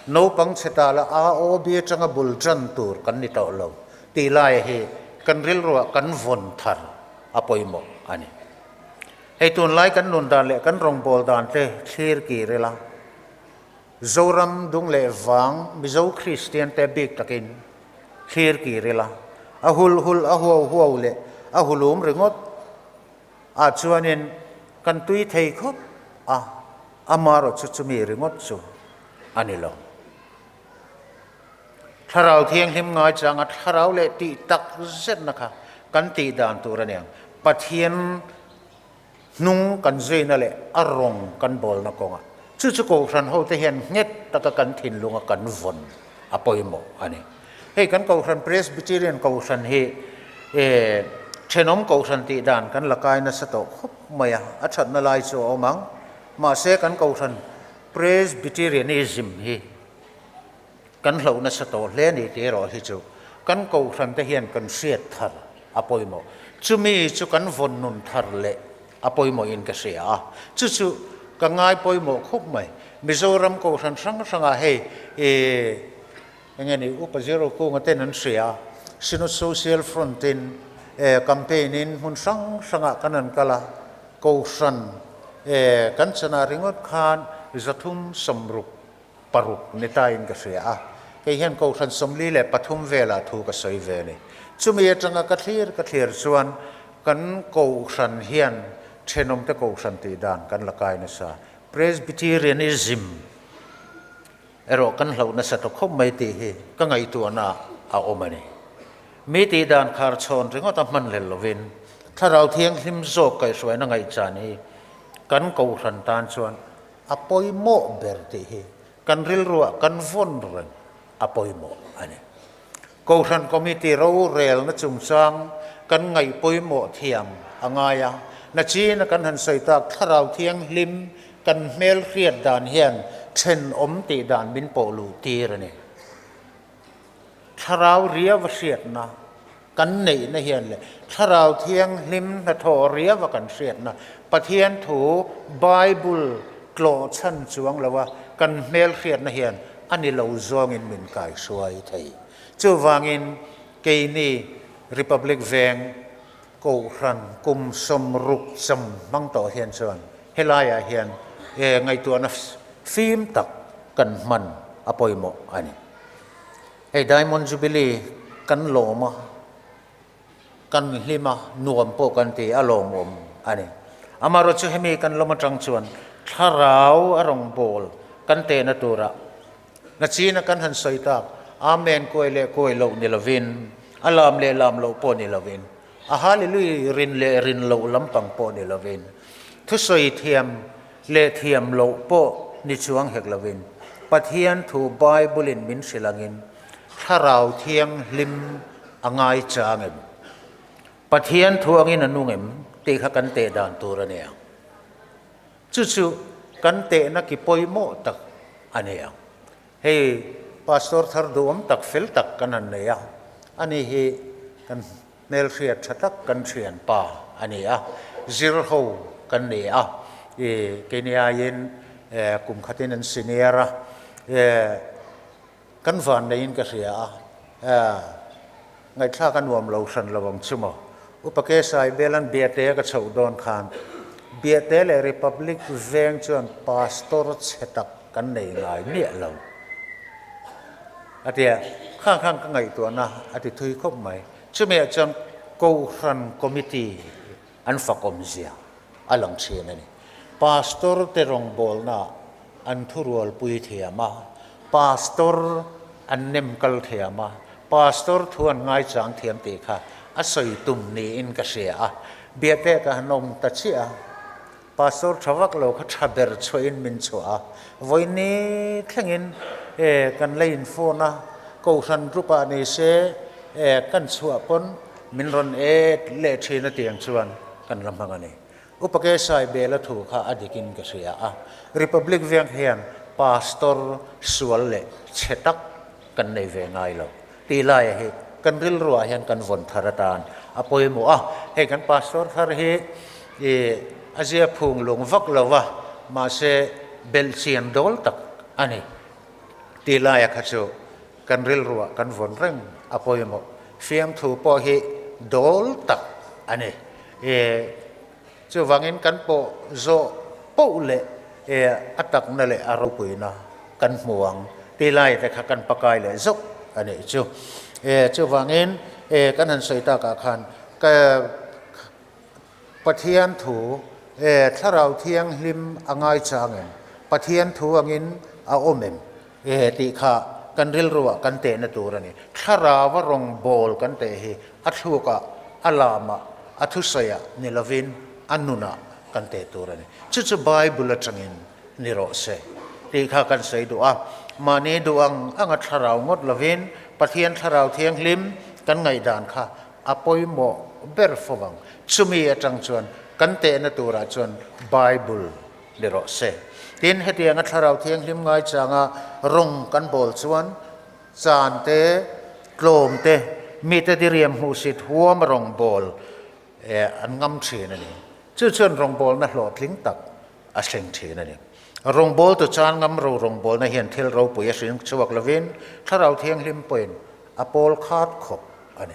naupang chhe ta la AOB atanga bul tan tur kan ni tawh lo tih laia hi kan rilruah kan vawn thar a pawimawh a ni. Hei tunlai kan nun dan leh kan rawngbâwl dan te thlir kir ila, Zoram dung leh vang Mizo Kristian te bik takin thlir kir ila, a hul hul a huau huau leh a hulum ringawt Ah chuanin kan tui thei khawp a, amarawh chu chumi ringawt chu a ni lo. Thlarau Thianghlim ngaichanga thlarau leh tih tak zetna kha kan tih dan tur a ni ang. Pathian hnung kan zuina leh a rawng kan bawlna kawngah chu chu Kohhran hote hian nghet taka kan thinlunga kan vawn a pawimawh a ni. Hei kan Kohhran Presbyterian Kohhran hi thenawm Kohhran tih dan kan la kai nasa tawh khawp mai a, a thatna lai chu a awm ang. Mahse kan Kohhran Presbyterianism hi kan hloh nasa tawh hle a ni tih erawh hi chu kan Kohhran te hian kan hriat thar a pawimawh. Chumi chu kan vawn nun thar leh a pawimawhin ka hria a, chu chu ka ngai pawimawh khawp mai. Mizoram Kohhran hrang hrangah hei eng nge ni Upa Zero Kunga ten an hria a. Synod Social Front in campaign in hmun hrang hrangah kan han kal a, Kohhran kan chanah ringawt khan 366 ni tain ka hria a, kei hian Kohhran 43 velah thu ka sawi ve a ni. Chumi atanga ka thlir ka thlir chuan kan Kohhran hian thenawmte Kohhran tih dan kan la kai nasa. Presbyterianism erawh kan hlauh nasa ta khawp mai tih hi ka ngaihtuahna a awm a ni. Mi tih dan khar chhawn ringawt a hman hlel lovin Thlarau Thianghlim zawk kaihhruaina ngaihchan hi kan Kohhran tan chuan a pawimawh ber tih hi kan rilruah kan vawn reng a pawimawh a ni. Kohhran Committee rorelna chungchang kan ngaih pawimawh thiam a ngai a, nachina kan han sawi tak Thlarau Thianghlim kan hmel hriat dan hian thenawm tih dan min pawh luh tir a ni. Thlarau riava hriatna kan neihna hian leh Thlarau Thianghlim hnathawh riava kan hriatna Pathian thu Bible tlawh chhan chuang loa kan hmel hriatna hian a ni lo zawngin min kaihruai thei. Chuvangin keini Republic Veng Kohhran kum 60 cham hmang tawh hian chuan helaiah hian ngaihtuahna fim tak kan hman a pawimawh a ni. Hei Diamond Jubilee kan lawm a, kan hlim a, nuam pawh kan ti a lawmawm a ni. Amaherawhchu hemi kan lawm atang chuan thlarau a rawngbâwl kan tehna turah nachina kan han sawi tak, Amen kuai leh kuai loh ni lovin, a lam leh lam loh pawh ni lovin, a Hallelui rin leh rin loh lampang pawh ni lovin, thusawi thiam leh thiam loh pawh ni chuang hek lovin, Pathian thu Bible-in min hrilh angin Thlarau Thianghlim a ngai chang em? Pathian thu angin a nung em? tih kha kan teh dan tur a ni ang. Chu chu kan tehna ki pawimawh tak a ni ang. Hei Pastor thar duhawm tak fel tak kan han nei a, ani hi kan hmelhriat tha tak kan thian pa a ni a, zir ho kan ni a, i keini aiin kum khatin an senior a, Kan van neiin ka hria a, ngaihthlak a nuam lo hran lo ang chu maw. Upa Kesai Belan Biate ka chhoh dawn khan Biate leh Republic veng chuan Pastor chhe tak kan nei ngai miah lo a ti a, khang khan ka ngaihtuahna a ti thui khawp mai. Chumi ah chuan Kohhran Committee an fakawmzia a lang thin a ni. Pastor te rawngbawlna an thurualpui thiam a, Pastor an nem kal thiam a, Pastor thu an ngaichang thiam tih kha a sawi tum niin ka hria a. Biate ka han awm ta chiah a, Pastor tha vak lo kha tha ber chhuahin min chhuah a, vawiini thlengin kan la inphone a, Kohhran group ah ni se kan chhuah pawn min rawn et leh thin a tiang chuan kan la hmang a ni. Upa Kesai Bela thu kha a dikin ka hria a, Republic veng hian Pastor sual leh chhe tak kan nei ve ngai lo tih laia hi kan rilruah hian kan vawn thar atan a pawimawh a. Hei kan Pastor thar hi i a zia phung lung vak lo va, mahse belhchian dawl tak a ni tih laia kha chu kan rilruah kan vawn reng a pawimawh. Fiamthu pawh hi dawl tak a ni. E, chuvangin kan pawh zawh poh leh e, a takna leh a ropuina kan hmu ang tih lai te kha kan pakai leh zawk a nih chu. E, chuvangin e, kan han sawi takah khan ka Pathian thu e, Thlarau Thianghlim a ngaichang em? Pathian thu angin a awm em? E tih kha kan rilruah kan tehna tur a ni. Thlarau a rawngbâwl kan teh hi a thlukah, a lamah, a thusawiah ni lovin a nunah kan teh tur a ni. Chu chu Bible atangin ni rawh se tih kha kan sawi duh a. Mahni duh ang anga thlarau ngawt lovin Pathian Thlarau Thianghlim kan ngaihdan kha a pawimawh ber fo ang. Chumi atang chuan kan tehna turah chuan Bible ni rawh se. Tin, hetianga Thlarau Thianghlim ngaichanga rawng kan bawl chuan chan te, tlawm te, mite diriam hmuhsit huam a rawng bawl an ngam thin a ni. Chu chuan rawngbawlna hlawhtling tak a thleng thin a ni. Rawngbawltu chan ngam ro rawngbawlna hian thil ropui a hring chhuak lovin Thlarau Thianghlim pawhin a pawl khat khawp. a ni.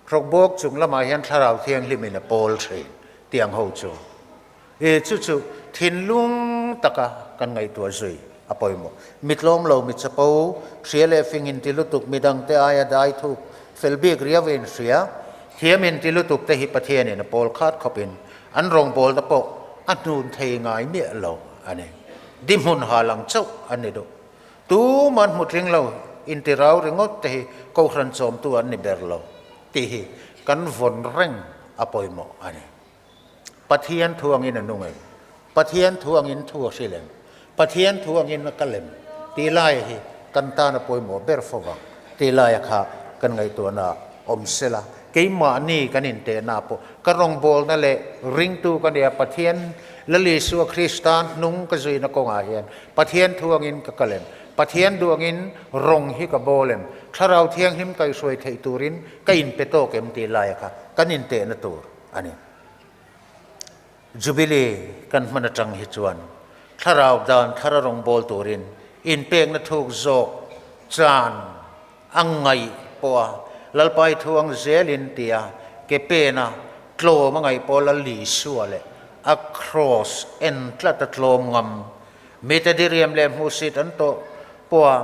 Hrawkbawk chung lamah hian Thlarau Thianghlimin a pawl thin tih ang ho chu. I chu chu thinlung taka kan ngaihtuah zui a pawimawh. Mi tlawm lo, mi chapo, hria leh fing inti lutuk, mi dangte aia dai thuk, fel bik riau inhria, thiam inti lutuk te hi Pathianin a pawl khat khawpin an rawngbawlna pawh a hnun thei ngai miah lo a ni. Di hmun ha lang chauh an ni duh. Tuman hmu tling lo inti rau ringawt te hi Kohhran chawmtu an ni ber lo tih hi kan vawn reng a pawimawh a ni. Pathian thu angin a nung em? Pathian thu angin thu a hril em? Pathian thu angin a kal em? Tih laia hi kan tan a pawimawh ber fo vang. Tih laia kha kan ngaihtuahna awm sela, keimahni kan intehna pawh ka rawngbawlna leh ringtu ka nia, Pathian Lal Isua Krista hnung ka zuina kawngah hian Pathian thu angin ka kal em? Pathian duh angin rawng hi ka bawl em? Thlarau Thianghlim kaihhruai theih turin ka inpe tawk em? Tih laia kha kan intehna tur a ni. Jubilee kan hman atang hi chuan thlarau dan thar a rawngbâwl turin inpekna thuk zawk chan a ngaih pawh a, Lalpai thu ang zelin tia ke pena tlawm a ngaih pawh Lal Isua leh a kraws en tlat a tlawm ngam mite diriam leh hmuhsit an tawh pawha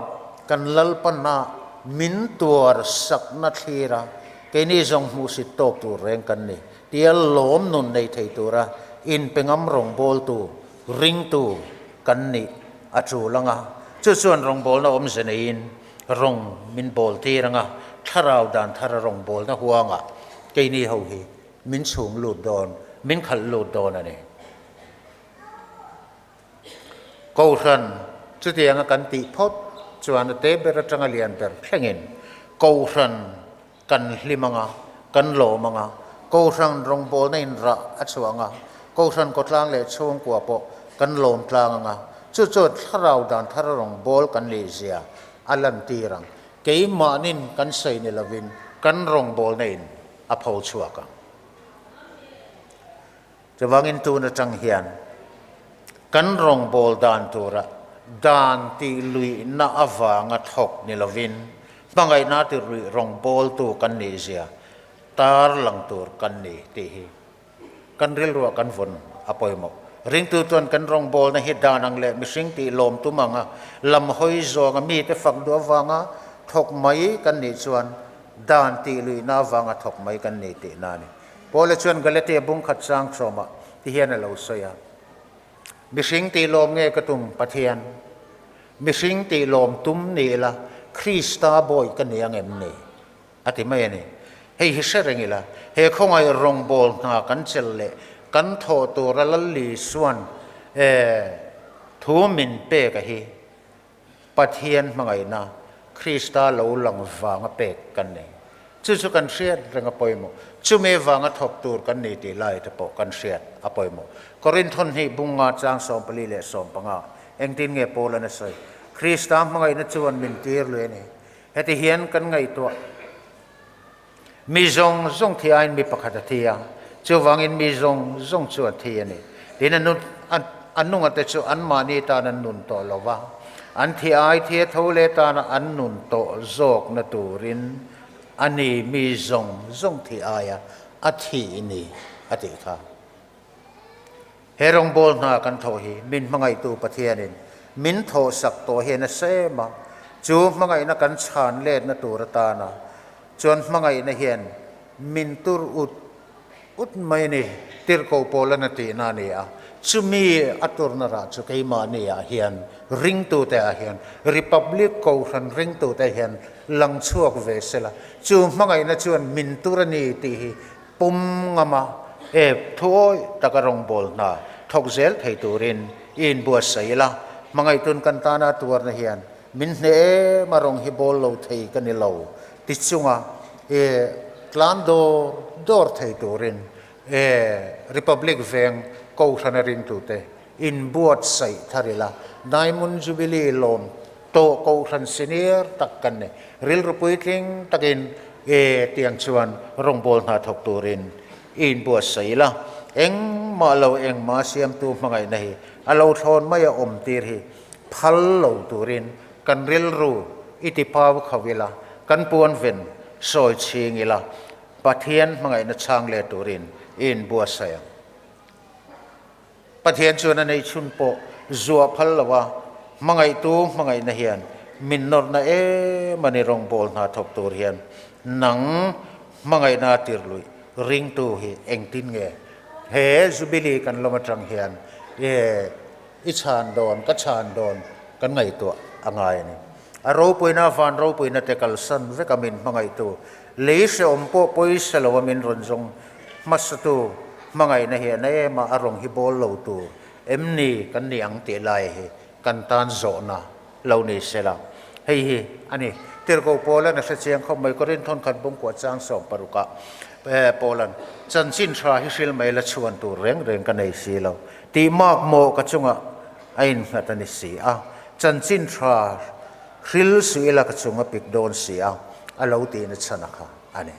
kan Lalpana min tuar sakna thlira keini zawng hmuhsit tawk tur reng kan ni tia lawm nun nei thei tura inpe ngam rawngbawltu, ringtu kan nih a tul ang a, chu chuan rawngbawlna awmze neiin rawng min bawl tir ang a, thlarau dan thara rawngbawlna huangah keini ho hi min chhung lut dawn, min khalh lut dawn a ni. Kohhran chutianga kan tih phawt chuan a te ber atanga lian ber thlengin Kohhran kan hlim ang a, kan lawm ang a, Kohhran rawngbawlna in rah a chhuah ang a, Kohhran kawtlang leh chhungkua pawh kan lawm tlang ang a, chu chuan thlarau dan thar rawngbawl kan lih zia a lantir ang. Keimahnin kan sawi ni lovin kan rawngbawlna in a pho chhuak ang. Chuvangin tun atang hian kan rawngbâwl dan tura dan tih luihna avanga thawk ni lovin hmangaihna ti ruih rawngbâwltu kan nihzia tar lang tur kan ni tih hi kan rilruah kan vawn a pawimawh. Ringtu chuan kan rawngbâwlna hi dan ang leh mihring tih lawm tum anga lam hawi zawnga mite fak duh avanga thawk mai kan nih chuan dan tih luihna avanga thawk mai kan ni tihna a ni. Paula chuan Galatia bung khat chang sawmah ti hian a lo sawi a, Mihring tih lawm nge ka tum, Pathian? Mihring tih lawm tum ni ila, Krista bawi ka ni ang em ni? A ti mai a ni. Hei hi hre reng ila, he khawngaih rawngbâwl hna kan chelh leh kan thawh tura Lal Isua'n thu min pek a hi Pathian hmangaihna Krista lo lang vanga pek kan ni. Chu chu kan hriat reng a pawimawh. Chumi vanga thawk tur kan ni tih lai te pawh kan hriat a pawimawh. Korinthon hnih bunga chang 14 leh 15 engtin nge Paul-an a sawi? Krista hmangaihna chuan min tir lui a ni. Heti hian kan ngaihtuah. Mi zawng zawng thi aiin mi pakhat a thi a, chuvangin mi zawng zawng chu a thi a ni. Tin, a nun, a nungate chu anmahni tan an nun tawh lo va, an thi ai thi a tho leh tana an nun tawh zawkna turin a ni mi zawng zawng thi aia a thih ni, a tih kha. He rawngbâwl hna kan thawh hi min hmangaihtu Pathianin min thawhsak tawh hian a sem a, chu hmangaihna kan chhan letna tur atana chuan hmangaihna hian min tur ut ut mai a ni, tirhkoh pawlan a tihna a ni a. Chumi a turna rah chu keimahniah hian ringtute ah hian, Republic Kohhran ringtute hian lang chhuak ve sela, chu hmangaihna chuan min tur a ni tih hi Pum ngama ep thuawi taka rawngbâwl hna thawk zel thei turin i inbuatsaih ila, hmangaihtun kan tana tuarna hian min hneh em a rawng hi bâwl lo thei ka ni lo ti chunga i tlan dawr dawr thei turin e Republic Veng Kohhrana ringtute inbuatsaih thar ila, Diamond Jubilee lawm tawh Kohhran senior tak kan ni. Rilru puitling takin e tiang chuan rawngbâwl hna thawk turin i inbuatsaih ila, engmah lo engmah siamtu hmangaihna hi a lo thlawn mai a awm tir hi phal lo turin kan rilru i ti pau kho ila, kan puan ven sawi chhing ila, Pathian hmangaihna chhang leh turin i inbuatsaih ang. Pathian chuan a neih chhun pawh zuah phal lo a, hmangaihtu hmangaihna hian min nawrhna em a ni rawngbawl hna thawk tur hian nang hmangaihna a tir luih ringtu hi engtin nge he Jubilee kan lawm atang hian i chhan dawn ka chhan dawn kan ngaihtuah a ngai a ni. A ropuina van ropuina te kalsan vek a min hmangaihtu lei hrehawm pawh pawisa lo a min rawn zawng hmasatu hmangaihna hi a na em a, a rawng hi bawl lo tur em ni kan ni ang tih lai hi kan tan zawhna lo ni sela. Hei hi a ni. Tirhkoh Paulan a hre chiang khawp mai. Korinth thawnkhat bawngkua chang 16ah Paulan, Chanchin tha hi hril mai la chhuan tur reng reng ka nei si lo tih mak mawh ka chungah a innghat a ni si a, chanchin tha hril suih ila ka chung a pik dawn si a, a lo tihna chhan a kha a ni.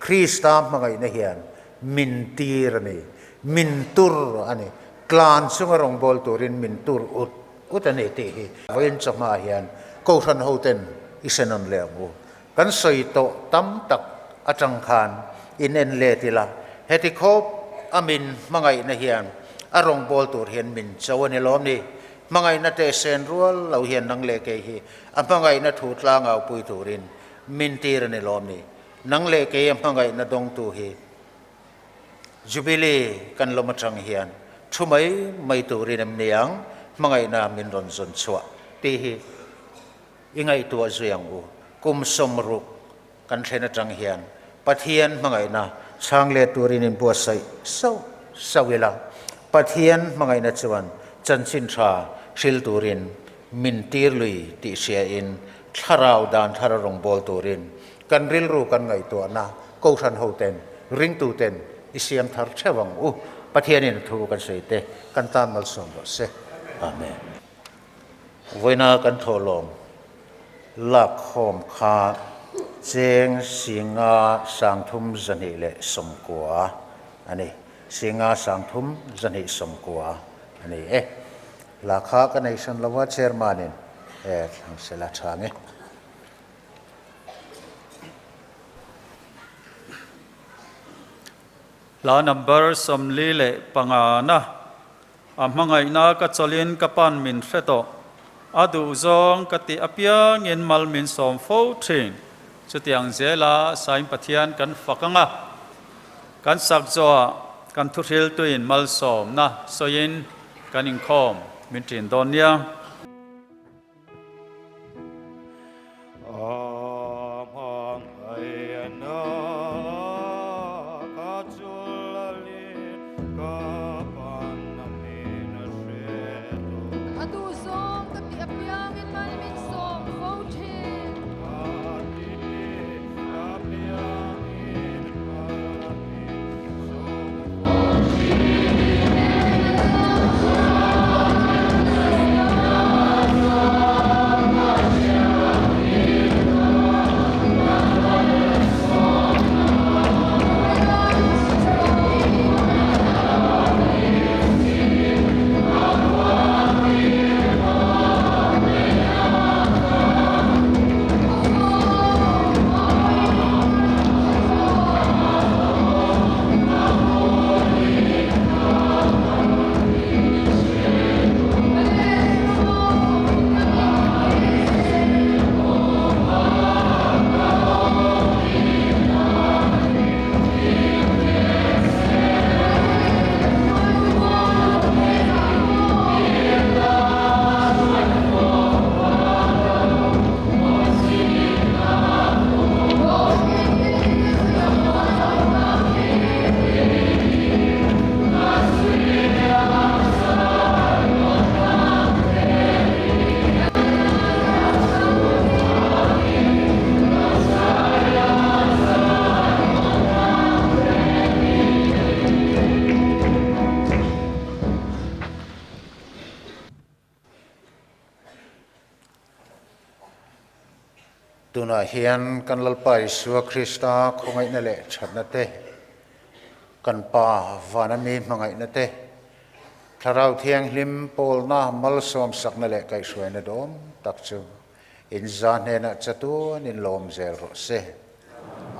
Krista hmangaihna hian min tir a ni, min tur a ni, tlan chunga rawngbâwl turin min tur ut ut a ni tih hi vawiin chawhma hian Kohhran hoten i hre nawn leh ang u. Kan sawi tawh tam tak atang khan in en let ila, heti khawp a min hmangaihna hian a rawngbâwl tur hian min cho a ni lawm ni? Hmangaihna teh sen rual lo hian nang leh kei hi a hmangaihna thu tlangau pui turin min tir a ni lawm ni? Nang leh kei a hmangaihna dawngtu hi Jubilee kan lawm atang hian thu mai mai turin em ni ang? Hmangaihna min rawn zawn chhuah tih hi I ngaihtuah zui ang u. Kum 60 kan thlen atang hian Pathian hmangaihna chhang let turin inbuatsaih sauh sauh ila, Pathian hmangaihna chuan chanchin tha hril turin min tir lui tih hriain thlarau dan thar a rawngbâwl turin kan rilru kan ngaihtuahna Kohhran hoten, ringtuten i siam thar theuh ang u. Pathianin a thu kan sawi te kan tan malsawm rawh se. Amen. Vawiina kan thawhlawm lakkhawm kha cheng singa sangthum 290 a ni. Singa sangthum 290 a ni e. Hla kha ka nei hran lo a, Chairman-in e thlang sela tha nge. Hla number 45 na A hmangaihna ka chawlhin ka pan min hre tawh. A duhzawng ka tih apiangin mal min sawm fo thin. Chutiang zela Sain Pathian kan fak ang a, kan sak zawhah kan thuhriltuin malsawmna sawiin kan inkhawm min ṭin dawn nia. Tunah hian kan Lalpa Isua Krista khawngaihna leh thatna te, kan Pa vana mi hmangaihna te, Thlarau Thianghlim pawlna malsawmsakna leh kaihhruaina dawm tak chu inza hnenah chatuan in lawm zel rawh se.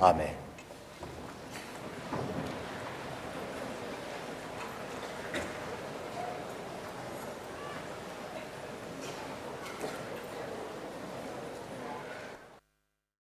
Amen.